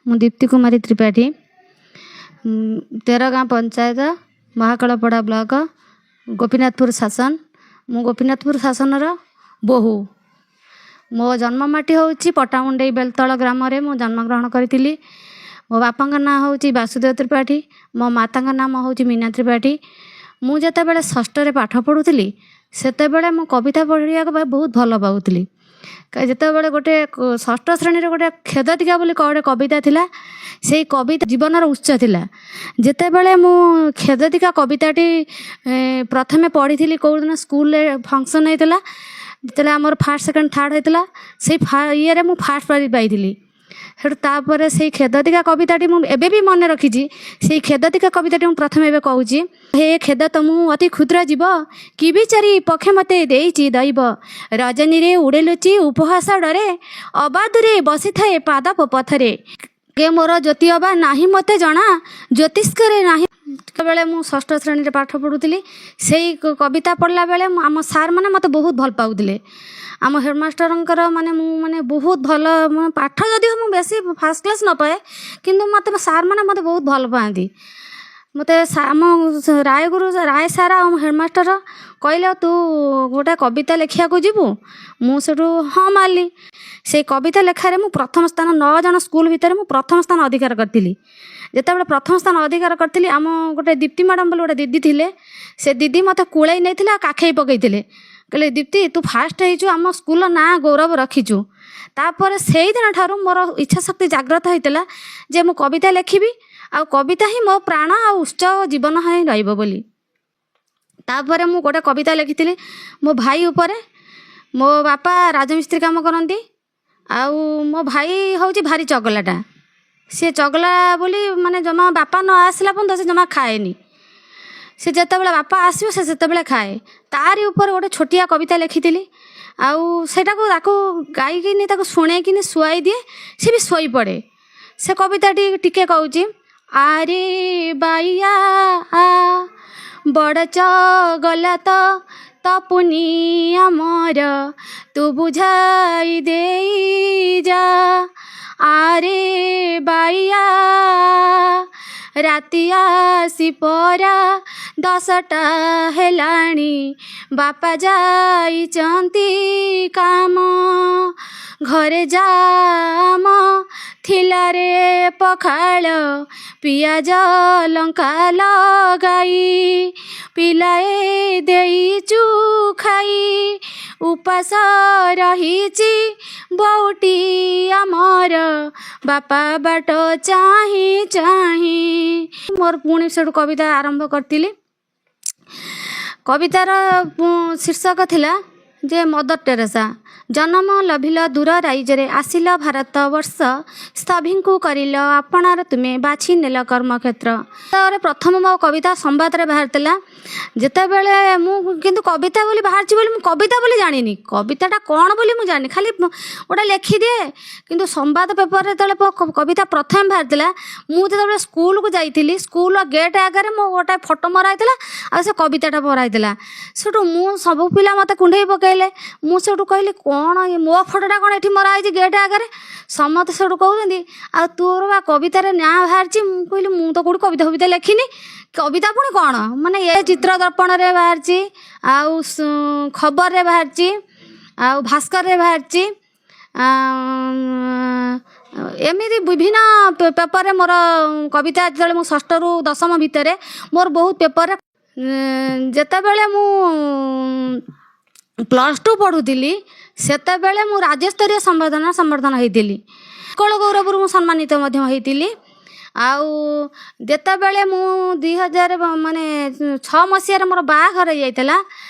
ମୁଁ ଦୀପ୍ତି କୁମାରୀ ତ୍ରିପାଠୀ, ତେରଗାଁ ପଞ୍ଚାୟତ, ମହାକାଳପଡ଼ା ବ୍ଲକ, ଗୋପୀନାଥପୁର ଶାସନ। ମୁଁ ଗୋପୀନାଥପୁର ଶାସନର ବୋହୂ। ମୋ ଜନ୍ମ ମାଟି ହେଉଛି ପଟ୍ଟାମୁଣ୍ଡାଇ ବେଲତଳ ଗ୍ରାମରେ ମୁଁ ଜନ୍ମଗ୍ରହଣ କରିଥିଲି। ମୋ ବାପାଙ୍କ ନାଁ ହେଉଛି ବାସୁଦେବ ତ୍ରିପାଠୀ, ମୋ ମାତାଙ୍କ ନାମ ହେଉଛି ମୀନା ତ୍ରିପାଠୀ। ମୁଁ ଯେତେବେଳେ ଷଷ୍ଠରେ ପାଠ ପଢ଼ୁଥିଲି, ସେତେବେଳେ ମୁଁ କବିତା ପଢ଼ିବାକୁ ବହୁତ ଭଲ ପାଉଥିଲି। ଯେତେବେଳେ ଗୋଟେ ଷଷ୍ଠ ଶ୍ରେଣୀରେ ଗୋଟେ ଖେଦତିକା ବୋଲି ଗୋଟେ କବିତା ଥିଲା, ସେଇ କବିତା ଜୀବନର ଉତ୍ସ ଥିଲା। ଯେତେବେଳେ ମୁଁ ଖେଦତିକା କବିତାଟି ପ୍ରଥମେ ପଢ଼ିଥିଲି, କେଉଁଦିନ ସ୍କୁଲରେ ଫଙ୍କସନ୍ ହେଇଥିଲା, ଯେତେବେଳେ ଆମର ଫାର୍ଷ୍ଟ, ସେକେଣ୍ଡ, ଥାର୍ଡ଼ ହେଇଥିଲା, ସେଇ ଇଏରେ ମୁଁ ଫାର୍ଷ୍ଟ ପ୍ରାଇଜ୍ ପାଇଥିଲି। ସେଠୁ ତାପରେ ସେଇ ଖେଦତିକା କବିତାଟି ମୁଁ ଏବେ ବି ମନେ ରଖିଛି। ସେଇ ଖେଦତିକା କବିତାଟି ମୁଁ ପ୍ରଥମେ ଏବେ କହୁଛି। ହେ ଖେଦ ତ ମୁଁ ଅତି କ୍ଷୁଦ୍ର ଜୀବ, କି ବିଚାରି ପକ୍ଷେ ମୋତେ ଦେଇଛି ଦୈବ। ରଜନୀରେ ଉଡ଼େ ଲୁଚି ଉପହାସ ଡରେ, ଅବାଦୁରେ ବସିଥାଏ ପାଦପ ପଥରେ। କେ ମୋର ଜ୍ୟୋତି ଅବା ନାହିଁ ମୋତେ ଜଣା, ଜ୍ୟୋତିଷ୍କରେ ନାହିଁ। ଯେତେବେଳେ ମୁଁ ଷଷ୍ଠ ଶ୍ରେଣୀରେ ପାଠ ପଢ଼ୁଥିଲି, ସେଇ କବିତା ପଢ଼ିଲା ବେଳେ ମୁଁ ଆମ ସାର୍ ମାନେ ମୋତେ ବହୁତ ଭଲ ପାଉଥିଲେ। ଆମ ହେଡ଼ମାଷ୍ଟରଙ୍କର ମାନେ ମୁଁ ମାନେ ବହୁତ ଭଲ ପାଠ ଯଦିଓ ମୁଁ ବେଶୀ ଫାର୍ଷ୍ଟ କ୍ଲାସ୍ ନ ପାଏ, କିନ୍ତୁ ମୋତେ ସାର୍ ମାନେ ମୋତେ ବହୁତ ଭଲ ପାଆନ୍ତି। ମୋତେ ଆମ ରାୟଗୁରୁ ରାୟ ସାର୍ ଆଉ ହେଡ଼ମାଷ୍ଟର କହିଲେ, ତୁ ଗୋଟେ କବିତା ଲେଖିବାକୁ ଯିବୁ। ମୁଁ ସେଠୁ ହଁ ମାରିଲି। ସେଇ କବିତା ଲେଖାରେ ମୁଁ ପ୍ରଥମ ସ୍ଥାନ, 9 ଜଣ ସ୍କୁଲ ଭିତରେ ମୁଁ ପ୍ରଥମ ସ୍ଥାନ ଅଧିକାର କରିଥିଲି। ଯେତେବେଳେ ପ୍ରଥମ ସ୍ଥାନ ଅଧିକାର କରିଥିଲି, ଆମ ଗୋଟେ ଦୀପ୍ତି ମ୍ୟାଡ଼ାମ୍ ବୋଲି ଗୋଟେ ଦିଦି ଥିଲେ, ସେ ଦିଦି ମୋତେ କୋଳେଇ ନେଇଥିଲେ ଆଉ କାଖେଇ ପକେଇଥିଲେ। କହିଲେ, ଦୀପ୍ତି, ତୁ ଫାର୍ଷ୍ଟ ହେଇଛୁ, ଆମ ସ୍କୁଲର ନାଁ ଗୌରବ ରଖିଛୁ। ତାପରେ ସେଇଦିନ ଠାରୁ ମୋର ଇଚ୍ଛା ଶକ୍ତି ଜାଗ୍ରତ ହେଇଥିଲା ଯେ ମୁଁ କବିତା ଲେଖିବି ଆଉ କବିତା ହିଁ ମୋ ପ୍ରାଣ ଆଉ ଉତ୍ସ ଜୀବନ ହିଁ ରହିବ ବୋଲି। ତାପରେ ମୁଁ ଗୋଟେ କବିତା ଲେଖିଥିଲି ମୋ ଭାଇ ଉପରେ। ମୋ ବାପା ରାଜମିସ୍ତ୍ରୀ କାମ କରନ୍ତି ଆଉ ମୋ ଭାଇ ହେଉଛି ଭାରି ଚଗଲାଟା। ସେ ଚଗଲା ବୋଲି ମାନେ ଜମା ବାପା ନ ଆସିଲା ପର୍ଯ୍ୟନ୍ତ ସେ ଜମା ଖାଏନି। ସେ ଯେତେବେଳେ ବାପା ଆସିବ, ସେ ସେତେବେଳେ ଖାଏ। ତାରି ଉପରେ ଗୋଟେ ଛୋଟିଆ କବିତା ଲେଖିଥିଲି ଆଉ ସେଇଟାକୁ ତାକୁ ଗାଇକିନି, ତାକୁ ଶୁଣେଇକିନି ଶୁଆଇ ଦିଏ, ସେ ବି ଶୋଇପଡ଼େ। ସେ କବିତାଟି ଟିକେ କହୁଛି। ଆରେ ବାଇଆ, ବଡ଼ ଚଗଲା ତ ତପୁନି ଆମର, ତୁ ବୁଝାଇ ଦେଇ ଯା। ଆରେ ବାଇଆ, ରାତି ଆସି ପରା 10ଟା ହେଲାଣି, ବାପା ଯାଇଛନ୍ତି କାମ। ଘରେ ଜାମ ଥିଲାରେ ପଖାଳ, ପିଆଜ ଲଙ୍କା ଲଗାଇ ପିଲାଏ ଦେଇଛୁ ଖାଇ। ଉପାସ ରହିଛି ବୋଉଟି ଆମର, ବାପା ବାଟ ଚାହିଁ ଚାହିଁ। ମୋର ପୁଣି ସେଠୁ କବିତା ଆରମ୍ଭ କରିଥିଲି। କବିତାର ଶୀର୍ଷକ ଥିଲା ଯେ ମଦର ଟେରେସା। ଜନମ ଲଭିଲ ଦୂର ରାଇଜରେ, ଆସିଲ ଭାରତ ବର୍ଷ, ସଭିଙ୍କୁ କରିଲ ଆପଣାର ତୁମେ, ବାଛି ନେଲ କର୍ମକ୍ଷେତ୍ର। ତାପରେ ପ୍ରଥମ ମୋ କବିତା ସମ୍ବାଦରେ ବାହାରିଥିଲା। ଯେତେବେଳେ ମୁଁ କିନ୍ତୁ କବିତା ବୋଲି ବାହାରିଛି ବୋଲି ମୁଁ କବିତା ବୋଲି ଜାଣିନି, କବିତାଟା କ'ଣ ବୋଲି ମୁଁ ଜାଣିନି, ଖାଲି ଗୋଟେ ଲେଖିଦିଏ। କିନ୍ତୁ ସମ୍ବାଦ ପେପରରେ ଯେତେବେଳେ କବିତା ପ୍ରଥମେ ବାହାରିଥିଲା, ମୁଁ ଯେତେବେଳେ ସ୍କୁଲକୁ ଯାଇଥିଲି, ସ୍କୁଲର ଗେଟ୍ ଆଗରେ ମୋ ଗୋଟେ ଫଟୋ ମରା ହେଇଥିଲା ଆଉ ସେ କବିତାଟା ମରା ହେଇଥିଲା। ସେଠୁ ମୁଁ ସବୁ ପିଲା ମୋତେ କୁଣ୍ଢେଇ ପକାଇଲେ। ମୁଁ ସେଠୁ କହିଲି, କ'ଣ ଇଏ ମୋ ଫଟୋଟା କ'ଣ ଏଠି ମରା ହେଇଛି ଗେଟ୍ ଆଗରେ? ସମସ୍ତେ ସେଠୁ କହୁଛନ୍ତି, ଆଉ ତୋର ବା କବିତାରେ ନାଁ ବାହାରିଛି। ମୁଁ କହିଲି, ମୁଁ ତ କେଉଁଠି କବିତା ଫବିତା ଲେଖିନି, କବିତା ପୁଣି କ'ଣ? ମାନେ ଏ ଚିତ୍ର ଦର୍ପଣରେ ବାହାରିଛି ଆଉ ଖବରରେ ବାହାରିଛି ଆଉ ଭାସ୍କରରେ ବାହାରିଛି। ଏମିତି ବିଭିନ୍ନ ପେପରରେ ମୋର କବିତା। ଯେତେବେଳେ ମୁଁ ଷଷ୍ଠରୁ ଦଶମ ଭିତରେ ମୋର ବହୁତ ପେପରରେ। ଯେତେବେଳେ ମୁଁ +2 ପଢ଼ୁଥିଲି, ସେତେବେଳେ ମୁଁ ରାଜ୍ୟସ୍ତରୀୟ ସମ୍ବର୍ଦ୍ଧନା ହେଇଥିଲି। ଉତ୍କଳ ଗୌରବରୁ ମୁଁ ସମ୍ମାନିତ ମଧ୍ୟ ହେଇଥିଲି। ଆଉ ଯେତେବେଳେ ମୁଁ 2000 ମାନେ 6 ମସିହାରେ ମୋର ବାହାଘର ହେଇଯାଇଥିଲା,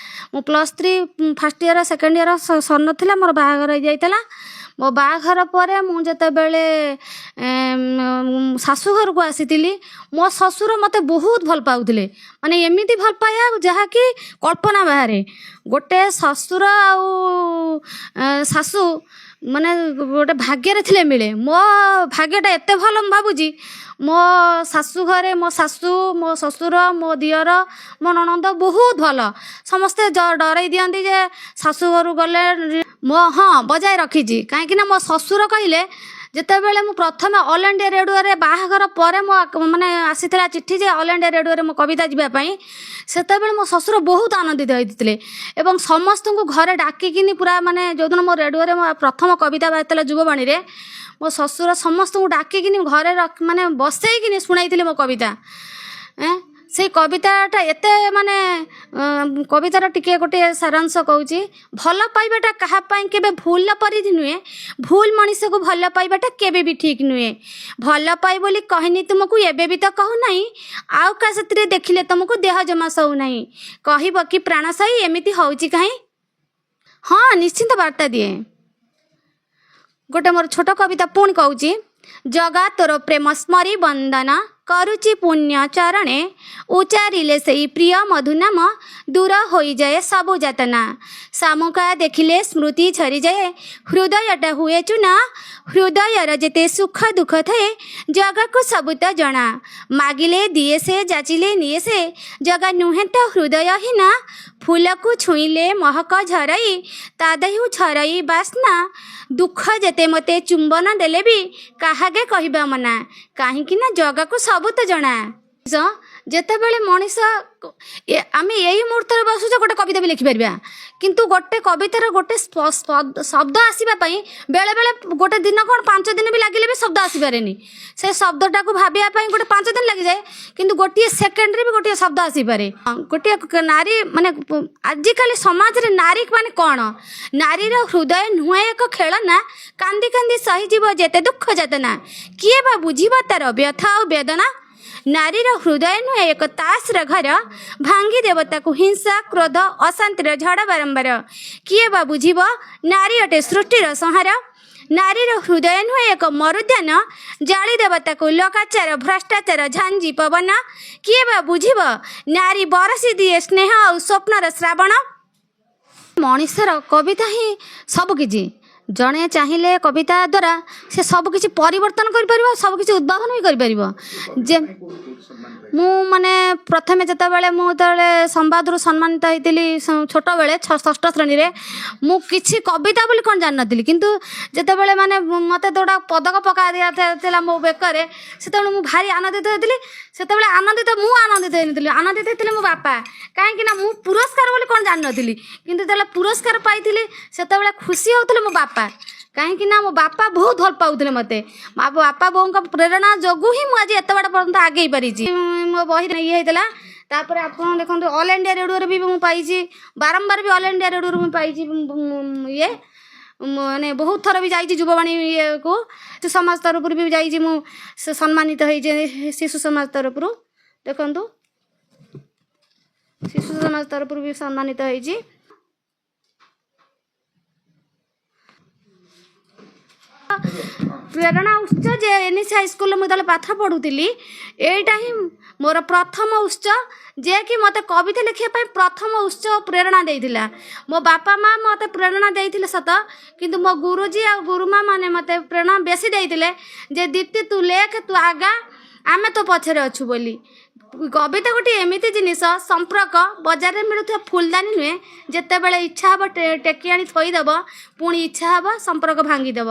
ମୁଁ +3 ଫାର୍ଷ୍ଟ ଇୟର୍, ସେକେଣ୍ଡ ଇୟର୍ ସରିନଥିଲା, ମୋର ବାହାଘର ହେଇଯାଇଥିଲା। ମୋ ବାହାଘର ପରେ ମୁଁ ଯେତେବେଳେ ଶାଶୁଘରକୁ ଆସିଥିଲି, ମୋ ଶ୍ୱଶୁର ମୋତେ ବହୁତ ଭଲ ପାଉଥିଲେ। ମାନେ ଏମିତି ଭଲ ପାଇବା ଯାହାକି କଳ୍ପନା ବାହାରେ। ଗୋଟେ ଶ୍ୱଶୁର ଆଉ ଶାଶୁ ମାନେ ଗୋଟେ ଭାଗ୍ୟରେ ଥିଲେ ମିଳେ। ମୋ ଭାଗ୍ୟଟା ଏତେ ଭଲ, ମୁଁ ଭାବୁଛି, ମୋ ଶାଶୁ ଘରେ ମୋ ଶାଶୁ, ମୋ ଶ୍ୱଶୁର, ମୋ ଦିଅର, ମୋ ନଣନ୍ଦ ବହୁତ ଭଲ। ସମସ୍ତେ ଡରେଇ ଦିଅନ୍ତି ଯେ ଶାଶୁ ଘରୁ ଗଲେ ମୋ, ହଁ, ବଜାୟ ରଖିଛି। କାହିଁକିନା ମୋ ଶ୍ୱଶୁର କହିଲେ, ଯେତେବେଳେ ମୁଁ ପ୍ରଥମେ ଅଲ୍ ଇଣ୍ଡିଆ ରେଡ଼ିଓରେ ବାହାଘର ପରେ ମୋ ମାନେ ଆସିଥିଲା ଚିଠି ଯେ ଅଲ୍ ଇଣ୍ଡିଆ ରେଡ଼ିଓରେ ମୋ କବିତା ଯିବା ପାଇଁ, ସେତେବେଳେ ମୋ ଶ୍ୱଶୁର ବହୁତ ଆନନ୍ଦିତ ହେଇଥିଲେ ଏବଂ ସମସ୍ତଙ୍କୁ ଘରେ ଡାକିକିନି ପୁରା ମାନେ ଯେଉଁଦିନ ମୋ ରେଡ଼ିଓରେ ମୋ ପ୍ରଥମ କବିତା ବାହାରିଥିଲା ଯୁବବାଣୀରେ, ମୋ ଶ୍ୱଶୁର ସମସ୍ତଙ୍କୁ ଡାକିକିନି ଘରେ ମାନେ ବସେଇକିନି ଶୁଣାଇଥିଲେ ମୋ କବିତା। ସେଇ କବିତାଟା ଏତେ ମାନେ କବିତାର ଟିକେ ଗୋଟିଏ ସାରାଂଶ କହୁଛି। ଭଲ ପାଇବାଟା କାହା ପାଇଁ କେବେ ଭୁଲର ପରିଧି ନୁହେଁ, ଭୁଲ ମଣିଷକୁ ଭଲ ପାଇବାଟା କେବେ ବି ଠିକ୍ ନୁହେଁ। ଭଲ ପାଇ ବୋଲି କହିନି ତୁମକୁ ଏବେ ବି ତ କହୁନାହିଁ, ଆଉ କାହା ସାଥିରେ ଦେଖିଲେ ତୁମକୁ ଦେହ ଜମା ସହୁନାହିଁ, କହିବ କି ପ୍ରାଣ ସହି ଏମିତି ହେଉଛି କାହିଁ। ହଁ, ନିଶ୍ଚିନ୍ତ ବାର୍ତ୍ତା ଦିଏ। ଗୋଟେ ମୋର ଛୋଟ କବିତା ପୁଣି କହୁଛି। ଜଗା ତୋର ପ୍ରେମ ସ୍ମରି ବନ୍ଦନ କରୁଛି ପୁଣ୍ୟ ଚରଣେ, ଉଚାରିଲେ ସେଇ ପ୍ରିୟ ମଧୁନାମ ଦୂର ହୋଇଯାଏ ସବୁ ଯାତନା। ଶାମୁକା ଦେଖିଲେ ସ୍ମୃତି ଝରିଯାଏ, ହୃଦୟଟା ହୁଏ ଚୂନା, ହୃଦୟର ଯେତେ ସୁଖ ଦୁଃଖ ଥାଏ ଜଗାକୁ ସବୁ ତ ଜଣା। ମାଗିଲେ ଦିଏ ସେ, ଯାଚିଲେ ନିଏ ସେ, ଜଗା ନୁହେଁ ତ ହୃଦୟହୀନ। ଫୁଲକୁ ଛୁଇଁଲେ ମହକ ଝରଇ, ତା ଦେହୁ ଝରଇ ବାସ୍ନା, ଦୁଃଖ ଯେତେ ମୋତେ ଚୁମ୍ବନ ଦେଲେ ବି କାହାଗେ କହିବା ମନା, କାହିଁକି ନା ଜଗାକୁ ସବୁ ତ ଜଣା। ଯେତେବେଳେ ମଣିଷ ଆମେ ଏଇ ମୁହୂର୍ତ୍ତରେ ବସୁଛେ ଗୋଟେ କବିତା ବି ଲେଖିପାରିବା, କିନ୍ତୁ ଗୋଟେ କବିତାର ଗୋଟେ ଶବ୍ଦ ଆସିବା ପାଇଁ ବେଳେବେଳେ ଗୋଟେ ଦିନ କ'ଣ 5 ଦିନ ବି ଲାଗିଲେ ବି ଶବ୍ଦ ଆସିପାରେନି। ସେ ଶବ୍ଦଟାକୁ ଭାବିବା ପାଇଁ ଗୋଟେ 5 ଦିନ ଲାଗିଯାଏ, କିନ୍ତୁ ଗୋଟିଏ ସେକେଣ୍ଡରେ ବି ଗୋଟିଏ ଶବ୍ଦ ଆସିପାରେ। ଗୋଟିଏ ନାରୀ ମାନେ ଆଜିକାଲି ସମାଜରେ ନାରୀ ମାନେ କ'ଣ, ନାରୀର ହୃଦୟ ନୁହେଁ ଏକ ଖେଳନା, କାନ୍ଦି କାନ୍ଦି ସହିଯିବ ଯେତେ ଦୁଃଖ ଯାତନା, କିଏ ବା ବୁଝିବ ତାର ବ୍ୟଥା ଆଉ ବେଦନା। ନାରୀର ହୃଦୟ ନୁହେଁ ଏକ ତାସର ଘର, ଭାଙ୍ଗିଦେବ ତାକୁ ହିଂସା କ୍ରୋଧ ଅଶାନ୍ତିର ଝଡ଼ ବାରମ୍ବାର, କିଏ ବା ବୁଝିବ ନାରୀ ଅଟେ ସୃଷ୍ଟିର ସଂହାର। ନାରୀର ହୃଦୟ ନୁହେଁ ଏକ ମରୁଦ୍ୟାନ, ଜାଳିଦେବ ତାକୁ ଲୋକାଚାର ଭ୍ରଷ୍ଟାଚାର ଝାଞ୍ଜି ପବନ, କିଏ ବା ବୁଝିବ ନାରୀ ବରସି ଦିଏ ସ୍ନେହ ଆଉ ସ୍ୱପ୍ନର ଶ୍ରାବଣ। ମଣିଷର କବିତା ହିଁ ସବୁକିଛି। ଜଣେ ଚାହିଁଲେ କବିତା ଦ୍ୱାରା ସେ ସବୁକିଛି ପରିବର୍ତ୍ତନ କରିପାରିବ, ସବୁକିଛି ଉଦ୍ଭାବନ ବି କରିପାରିବ। ଯେ ମୁଁ ମାନେ ପ୍ରଥମେ ଯେତେବେଳେ ମୁଁ ଯେତେବେଳେ ସମ୍ବାଦରୁ ସମ୍ମାନିତ ହେଇଥିଲି ଛୋଟବେଳେ ଷଷ୍ଠ ଶ୍ରେଣୀରେ, ମୁଁ କିଛି କବିତା ବୋଲି କ'ଣ ଜାଣିନଥିଲି, କିନ୍ତୁ ଯେତେବେଳେ ମାନେ ମୋତେ ଯୋଉଟା ପଦକ ପକା ଦିଆଯାଇଥିଲା ମୋ ବେକରେ, ସେତେବେଳେ ମୁଁ ଭାରି ଆନନ୍ଦିତ ହେଇଥିଲି। ସେତେବେଳେ ଆନନ୍ଦିତ ମୁଁ ଆନନ୍ଦିତ ହେଇନଥିଲି, ଆନନ୍ଦିତ ହେଇଥିଲେ ମୋ ବାପା, କାହିଁକି ନା ମୁଁ ପୁରସ୍କାର ବୋଲି କ'ଣ ଜାଣିନଥିଲି, କିନ୍ତୁ ଯେତେବେଳେ ପୁରସ୍କାର ପାଇଥିଲି ସେତେବେଳେ ଖୁସି ହେଉଥିଲେ ମୋ ବାପା, କାହିଁକି ନା ମୋ ବାପା ବହୁତ ଭଲ ପାଉଥିଲେ ମୋତେ। ବାପା ବୋଉଙ୍କ ପ୍ରେରଣା ଯୋଗୁଁ ହିଁ ମୁଁ ଆଜି ଏତେ ବାଟ ପର୍ଯ୍ୟନ୍ତ ଆଗେଇ ପାରିଛି। ମୋ ବହିରେ ଇଏ ହେଇଥିଲା। ତାପରେ ଆପଣ ଦେଖନ୍ତୁ ଅଲ୍ ଇଣ୍ଡିଆ ରେଡ଼ିଓରେ ବି ମୁଁ ପାଇଛି, ବାରମ୍ବାର ବି ଅଲ୍ ଇଣ୍ଡିଆ ରେଡ଼ିଓରୁ ମୁଁ ପାଇଛି ଇଏ, ମାନେ ବହୁତ ଥର ବି ଯାଇଛି ଯୁବବାଣୀ ଇଏକୁ, ଶିଶୁ ସମାଜ ତରଫରୁ ବି ଯାଇଛି ମୁଁ, ସେ ସମ୍ମାନିତ ହେଇଛି ଶିଶୁ ସମାଜ ତରଫରୁ। ଦେଖନ୍ତୁ ଶିଶୁ ସମାଜ ତରଫରୁ ବି ସମ୍ମାନିତ ହେଇଛି। ପ୍ରେରଣା ଉତ୍ସ ଯେ ଏନ୍ ସି ହାଇସ୍କୁଲରେ ମୁଁ ଯେତେବେଳେ ପାଠ ପଢ଼ୁଥିଲି, ଏଇଟା ହିଁ ମୋର ପ୍ରଥମ ଉତ୍ସ, ଯିଏକି ମୋତେ କବିତା ଲେଖିବା ପାଇଁ ପ୍ରଥମ ଉତ୍ସ ପ୍ରେରଣା ଦେଇଥିଲା। ମୋ ବାପା ମା ମୋତେ ପ୍ରେରଣା ଦେଇଥିଲେ ସତ, କିନ୍ତୁ ମୋ ଗୁରୁଜୀ ଆଉ ଗୁରୁମା ମାନେ ମୋତେ ପ୍ରେରଣା ବେଶୀ ଦେଇଥିଲେ ଯେ ଦୀପ୍ତି ତୁ ଲେଖ, ତୁ ଆଗା, ଆମେ ତୋ ପଛରେ ଅଛୁ ବୋଲି। କବିତା ଗୋଟିଏ ଏମିତି ଜିନିଷ, ସମ୍ପର୍କ ବଜାରରେ ମିଳୁଥିବା ଫୁଲଦାନୀ ନୁହେଁ, ଯେତେବେଳେ ଇଚ୍ଛା ହେବ ଟେକି ଆଣି ଥୋଇଦେବ, ପୁଣି ଇଚ୍ଛା ହେବ ସମ୍ପର୍କ ଭାଙ୍ଗିଦେବ।